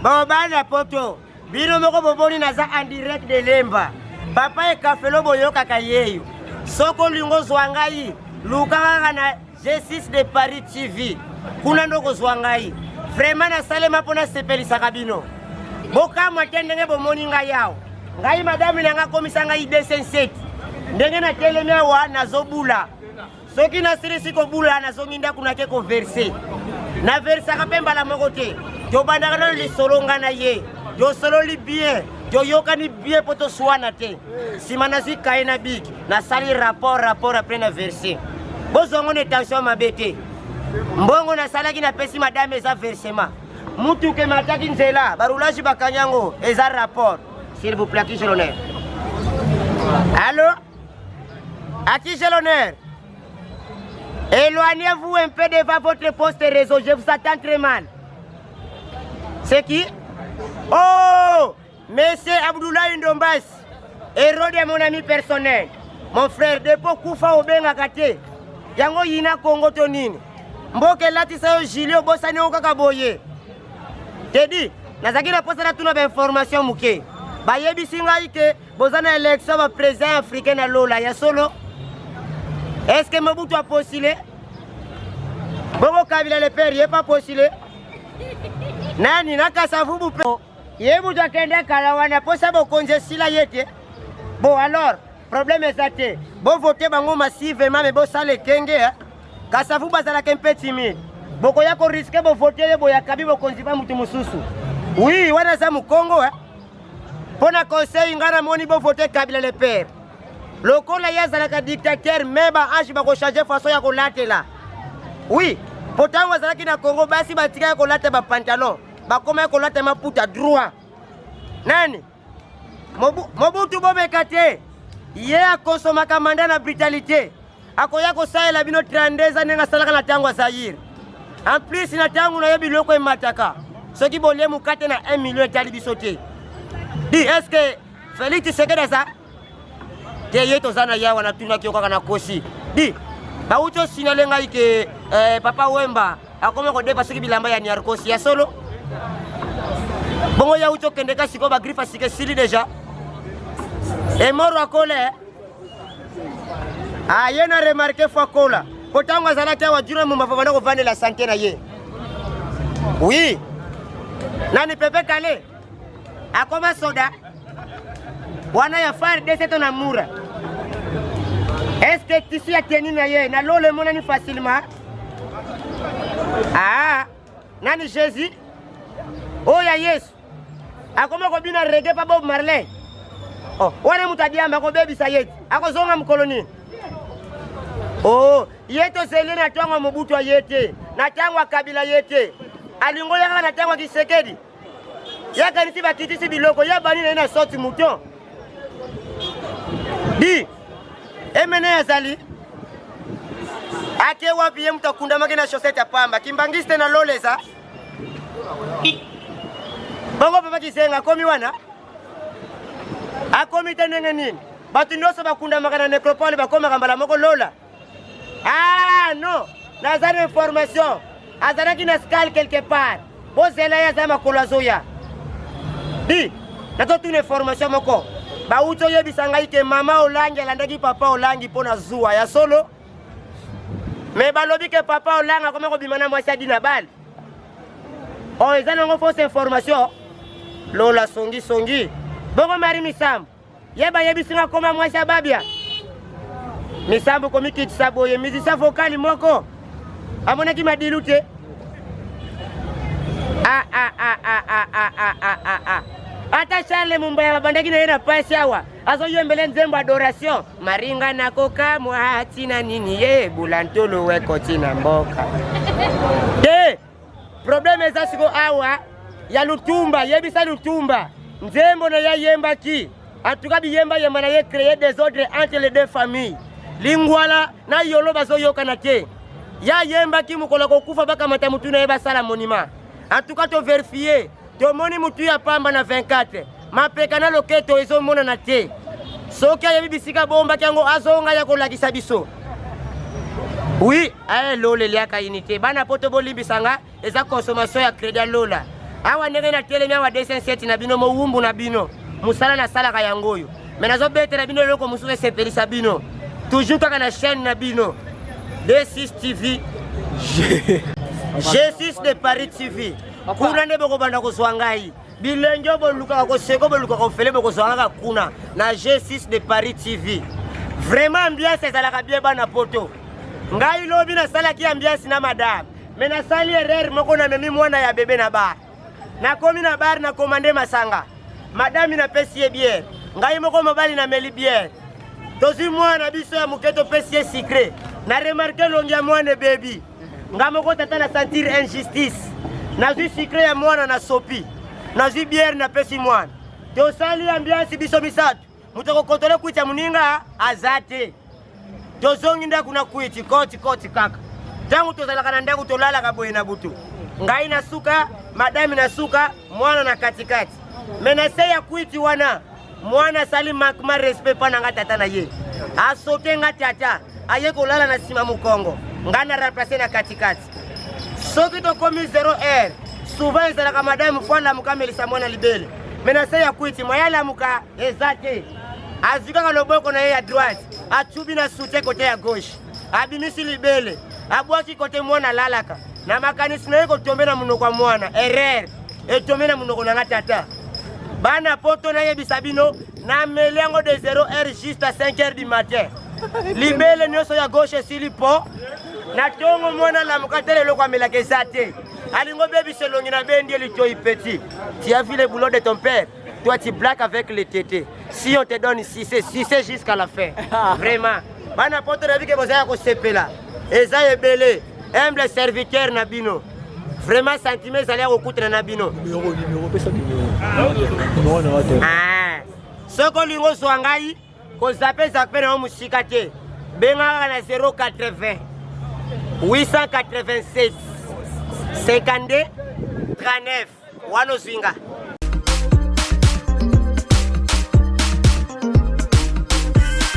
Bon bana poto, bino moko boboni naza en direct de Lemba. Papa Ekafelo boyokaka yeyo. Soko olingi ozwa ngai, luka kaka na G6 de Paris TV. Kuna nde okozwa ngai. Vraiment nasalema mpo nasepelisaka bino. Bokamwa te ndenge bomoni ngai awa. Ngai madame na ngai akomisa ngai 207. Ndenge natelemi awa nazobula. Soki nasilisi kobula nazongi ndako nake koverse. Naversaka mpe mbala moko te. Tobandaka nano lisolo ngai na ye. Tosololi bien, toyokani bien mpo toswana te. Nsima nazwi kaye na bik, nasali rapport rapport apres na verse. Bozwa yango na tension mabe te. Mbongo nasalaki napesi madame eza versement. Mutuka emataki nzela, baroulage bakangi yango, eza rapport. S'il vous plaît, qui j'ai l'honneur? Allo? À qui j'ai l'honneur? Éloignez-vous un peu devant votre poste réseau, je vous attends très mal. C'est qui? Oh! Monsieur Abdoulaye Ndombas, héros de mon ami personnel. Mon frère, depuis okufa obengaka te. Yango yina Congo to nini? Mboka elatisa yo gilet obosani yo kaka boye. Tedi, nazalaki na posa natuna ba information moke. Bayebisi ngai ke boza na élection ba président africain na lola ya solo. Est-ce que Mobutu a postulé? Bongo Kabila le père, ye pas postulé? Nani na Kasavubu pe ye moto akende kala wana mposa bokonzi esila ye te. Bon alors problème eza te, bovote bango massivement me bosala ekenge eh. Kasavubu azalaka mpe timide, bokoya koriske bovote ye boye akabi bokonzi ba moto mosusu. Oui, wana aza mokongo eh. Mpo na conseil ngai namoni bovote Kabila le père. Lokola ye azalaka dictateur mais ba ange bakochange façon ya kolatela. Oui, po ntango azalaki na Congo basi batikaki kolata ba pantalon, bakomaki kolata maputa droit. Nani? Mobu, Mobutu bomeka te. Ye akonsomaka mandat na brutalité. Akoya kosalela bino 32 ans ndenge asalaka na ntango ya Zaïre. En plus na ntango na ye biloko emataka. Soki bolie mokate na 1 million etali biso te. Di est-ce que Félix Tshisekedi aza te ye toza na yawa natunaki yo kaka na kosi di bauti osinale ngai ke eh, papa Wemba akoma kodefa soki bilamba ya niarkosi ya solo bongo ya uti okende ka sikoyo bagriffe asika esili deja emoro akole eh? ah, ye na remarke fo akola po ntango azalaki awa juna momba banda kovandela sante na ye wi nani pepe kale akoma soda wana ya FARDC to na mura eske tisi ya teni na ye na lolo emonani facilement ah, nani jésus oyo ya yesu akoma kobina rege pa bob marley oh, wana moto adiamba akobebisa ye akozonga mokolo nini oh, ye tozeli na ntango ya mobutu aye te na ntango ya kabila ye te alingo yaka na ntango ya kisekedi Ye akanisi bakitisi biloko, ye abandi na ye na sorte mouton. Di emene azali ake wapi? Ye moto akundamaki na chaussette ya pamba, kimbangiste na lola eza bongo. Papa Kizenga akomi wana, akomi te ndenge nini? Bato nyonso bakundamaka na necropole bakomaka mbala moko lola. Ah non, naza na information. Azalaki na scale quelque part. Bozela ye aza makolo azoya. Di, nazotuna information moko. Bauti oyebisa ngai ke mama Olangi alandaki papa Olangi mpo na zuwa ya solo. Me balobi ke papa Olangi akoma kobima na mwasi ya Dina Bal. Oh, eza nango fausse information. Lola songi songi. Bongo Marie Misamu. Ye bayebisi nga koma mwasi ya babia misambo komikitisa boye musicien vocal moko amonaki madilu te ah, ah, ah, ah, ah, ah, ah, ah, ah, ah. Ata Charles Mumbaya babandaki na ye na pasi awa azoyembele nzembo adoration maringa nakokamwa ntina nini ye bulantolo wekoti na mboka te Problème eza siko awa ya Lutumba, yebisa Lutumba nzembo na ye ayembaki en tout cas biyemba yemba na ye créer désordre entre les deux familles. Lingwala na Yolo bazoyokana te. Ye ayembaki mokolo akokufa bakamata mutu na ye basala monument. En tout cas to verifier tomoni mutu ya pamba na 24 mapeka na loketo ezomonana te. Soki ayebi bisika abombaki yango azonga ya kolakisa biso. Oui, eh, lola eliaka unité. Bana poto bolimbisa nga, eza consommation ya crédit ya lola. Awa ndenge natelemi awa 207 na bino, mowumbu na bino, mosala nasalaka yango oyo, me nazobetela bino eloko mosusu esepelisa bino, toujours kaka na chaîne na bino 26 TV, G6 de Paris TV. Kuna nde bokobanda kozwa ngai bilenge oyo bolukaka koseka, bolukaka ofele, bokozwa kaka kuna na G6 de Paris TV. Vraiment ambiance ezalaka bien, bana poto. Ngai lobi nasalaki ambiance na madame, me nasali erreur moko, namemi mwana ya bebe na bar. Nakomi na bar, na commande masanga, madame napesi ye bière, ngai moko mobali nameli bière. Tozwi mwana biso ya moke, topesi ye sucré. Na remarquer elongi ya mwana ebebi. Nga moko tata na sentir injustice. Nazwi sucré ya mwana na sopi, nazwi bière napesi mwana, tosali ambiance biso misato. Moto akokotole kwiti ya moninga aza te. Tozongi ndako na kwiti koti koti kaka. Ntango tozalaka na ndako, tolalaka boye na butu, ngai na suka, madame na suka, mwana na katikati. Me na se ya kwiti wana, mwana asali manquement respect mpa na nga tata na ye, asote nga tata, aye kolala na nsima mokongo, ngai na remplace na katikati. Soki tokomi 0 heure, souvent ezalaka madame fo alamuka, amelisa mwana libele. Me na se ya kwiti, moya alamuka eza te. Azwi kaka loboko na ye ya droite, atubi na soutien kote ya gauche, abimisi libele, abwaki kote mwana alalaka. Na makanisi na ye kotombe na monoko ya mwana, erreur, etombe na monoko na nga tata. Bana poto, nayebisa bino, nameli yango de 0 heure juste à 5 heures du matin, libele nyonso ya gauche esili. Po na ntongo mwana alamuka tele, eloko amelaka eza te. Alingi obebisa elongi na bendi ye litoi: "Petit, tu as vu le boulot de ton père? Toi, tu blagues avec les tétés. Si on te donne 6, 6 jusqu'à la fin." Vraiment, bana poto, nayebi ke boza ya kosepela, eza ebele. Humble serviteur na bino, vraiment sentiment ezali ya kokutana na bino. Numéro, numéro, pesa numéro. Numéro na te. Ah, soki olingi ozwa ngai, kozape zape na yo mosika te, benga kaka na 080 887 52 39, wana ozwi nga.